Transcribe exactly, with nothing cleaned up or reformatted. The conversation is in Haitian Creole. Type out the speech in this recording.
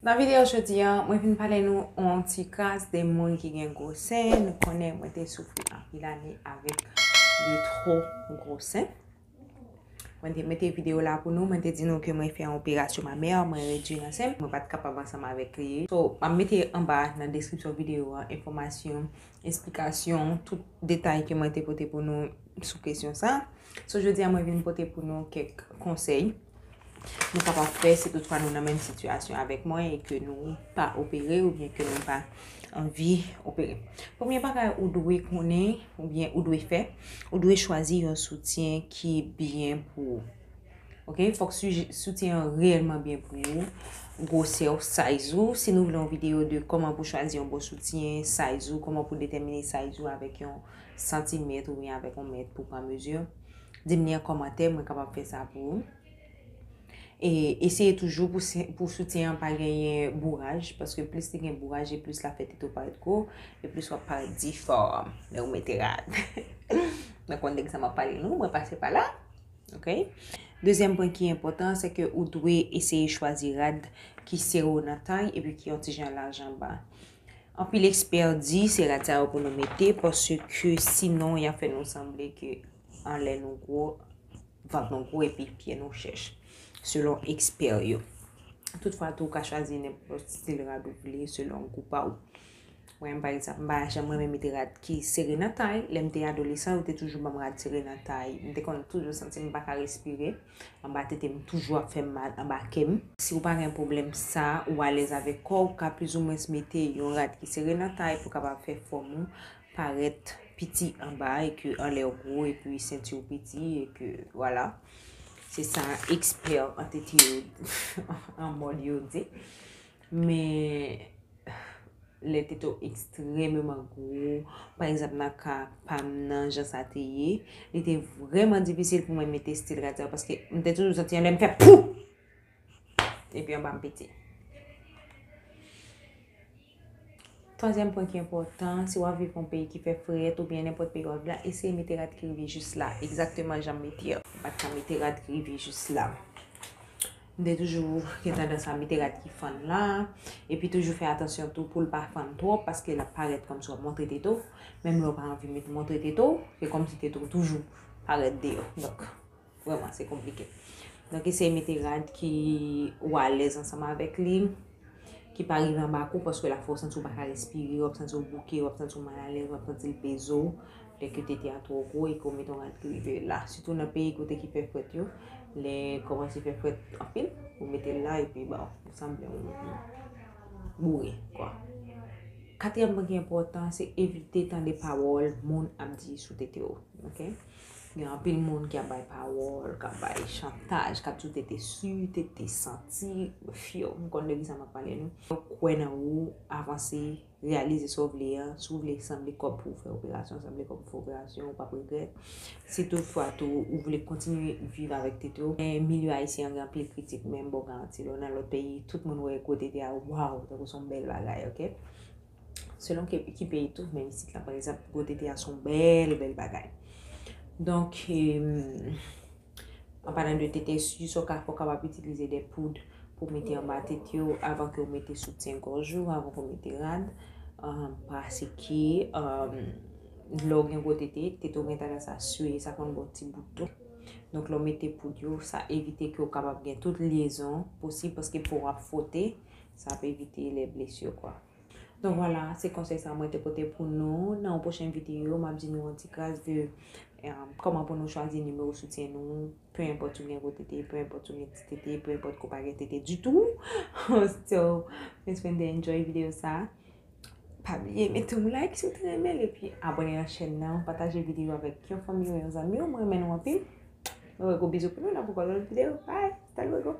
Nan videyo jodi a, mwen vin pale nou yon ti kras de moun ki gen gwo sen. Nou konnen mwen te soufri anpil ane avèk de twò gwo sen. Mwen te mete videyo la pou nou, mwen te di nou ke mwen fè yon operasyon mamè, mwen redui nan sen, mwen pa t kapab ansanm avèk li. So, m ap mete anba nan deskripsyon videyo a enfòmasyon, esplikasyon, tout detay ke mwen te pote pou nou sou kesyon sa. So, jodi a mwen vin pote pou nou kèk konsèy nou kapab fè si toutfwa nou nan menm sitiyasyon avèk mwen e ke nou pa opere oubyen ke nou pa anvi opere. Premye bagay ou dwe konnen oubyen ou dwe fè, ou dwe chwazi yon soutyen ki byen pou ou. Ok, fòk soutyen an reyèlman byen pou ou. Gwosè w, size ou. Si nou vle yon videyo de kòman pou chwazi yon bon soutyen, size ou, kòman pou detèmine size ou avèk yon santimèt oubyen avèk yon mèt pou pran mezi, di m li an kòmantè, mwen kapab fè sa pou ou. E eseye toujou pou, pou soutyen an pa genyen bouraj, paske plis li gen bouraj, e plis l ap fè tete w parèt gwo, e plis w ap parèt difòm lè w mete rad. Mwen konn de kisa m ap pale nou, mwen pase pa la. Ok? Dezyèm pwen ki enpòtan, se ke ou dwe eseye chwazi rad ki sere w nan tay epi ki yon ti jan laj anba. Anpil ekspè di se rad sa yo pou nou mete, paske sinon y ap fè nou sanble ke anlè nou gwo, vant nou gwo epi pye nou chèch, selon ekspè yo. Toutfwa tou, ou ka chwazi nenpòt stil rad ou vle selon gou pa ou. Mwen, pa egzanp, m pa janm renmen mete rad ki sere nan tay. Lè m te adolesan, yo te toujou ban m rad sere nan tay. M te konn toujou santi m pa ka respire. Anba tete m toujou ap fè m mal, anba kè m. Si w pa gen pwoblèm sa, ou alèz avèk kò w, ou ka plizoumwens mete yon rad ki sere nan tay pou kapab fè fòm ou parèt piti anba e ke anlè w gwo epi senti w piti e ke, vwala. Se sa ekspè an tete yo, an mòd yo di. Men, lè tete w ekstrèmeman gwo, pa egzanp, nan ka pa m nan, jan sa te ye, li te vrèman difisil pou mwen mete stil rad sa yo, paske m te toujou santi anlè m fè pou! Epi anba m pete. Twazyèm pwen ki enpòtan, si w ap viv yon peyi ki fè frèt oubyen nenpòt peyi w ap viv la, eseye mete rad ki rive jis la, egzakteman jan m mete yo. M pa t ka mete rad ki rive jis la. M te toujou gen tandans a mete rad ki fann la, epi toujou fè atansyon tou pou l pa fann twòp, paske l ap parèt kòmsi w ap montre tete w, menm lè w pa anvi met montre tete w, se kòmsi tete w toujou parèt deyò. Donk, vrèman, se konplike. Donk, eseye mete rad ki ou alèz ansanm avèk li, ki pa rive anba kò w, paske l ap fè w santi w pa ka respire, w ap santi w bouke, w ap santi w malalèz, w ap santi l peze w. Lè ke tete a twò gwo e ke w mete yon rad ki rive la. Sitou nan peyi kote ki fè frèt yo, lè kòmanse fè frèt anpil, ou mete l la epi, bon, ou sanble yon boure, kwa. Katriyèm pwen ki enpòtan, se evite tande pawòl moun ap di sou tete w, ok? Gen anpil moun ki ap bay pawòl, k ap bay chantaj, k ap di w tete si, tete santi, fyo, m konn de kisa m ap pale nou. Yo kwè nan ou, avanse, reyalize sa w vle an, si w vle sanble kòb pou w fè operasyon, sanble kòb pou w fè operasyon, ou p ap regrèt. Si toutfwa tou ou vle kontinye viv avèk tete w, men milye ayisyen an gen anpil kritik, men m ba w garanti, lè w nan lòt peyi, tout moun wè gwo tete a, waw, tankou se yon bèl bagay, ok? Selon ki, ki peyi tou, men isit la, pa egzanp, gwo tete a se yon bèl, bèl bagay. Donk, em, an palan de tete, si sa w ka fè, w kapab itilize de poud pou mete anba tete w avan ke w mete soutyen gòj ou, avan ke w mete rad. Em, paske, em, lè w gen gwo tete, tete w gen tandans a swe, sa konn ba w ti bout tou. Donk, lè w mete poud yo, sa evite ke w kapab gen tout lyezon posib, paske po w ap fwote, sa ap evite lè blesi, kwa. Donk, vwala, se konsèy sa mwen te pote pou nou. Nan yon pwochen videyo, m ap di nou yon ti kras de, em, kòman pou nou chwazi nimewo soutyen nou, pe enpòt si w gen gwo tete, pe enpòt si w gen ti tete, pe enpòt ke w pa gen tete ditou. So, m espere w te enjoy videyo sa. Pa bliye mete yon like si w te renmen l, epi abòne nan chèn nan, pataje videyo avèk yon fanmi w, yon zanmi w. Mwen renmen nou anpil. Mwen wè gwo bizou pou nou, n ap wè lòt videyo. Bye! Hasta luego!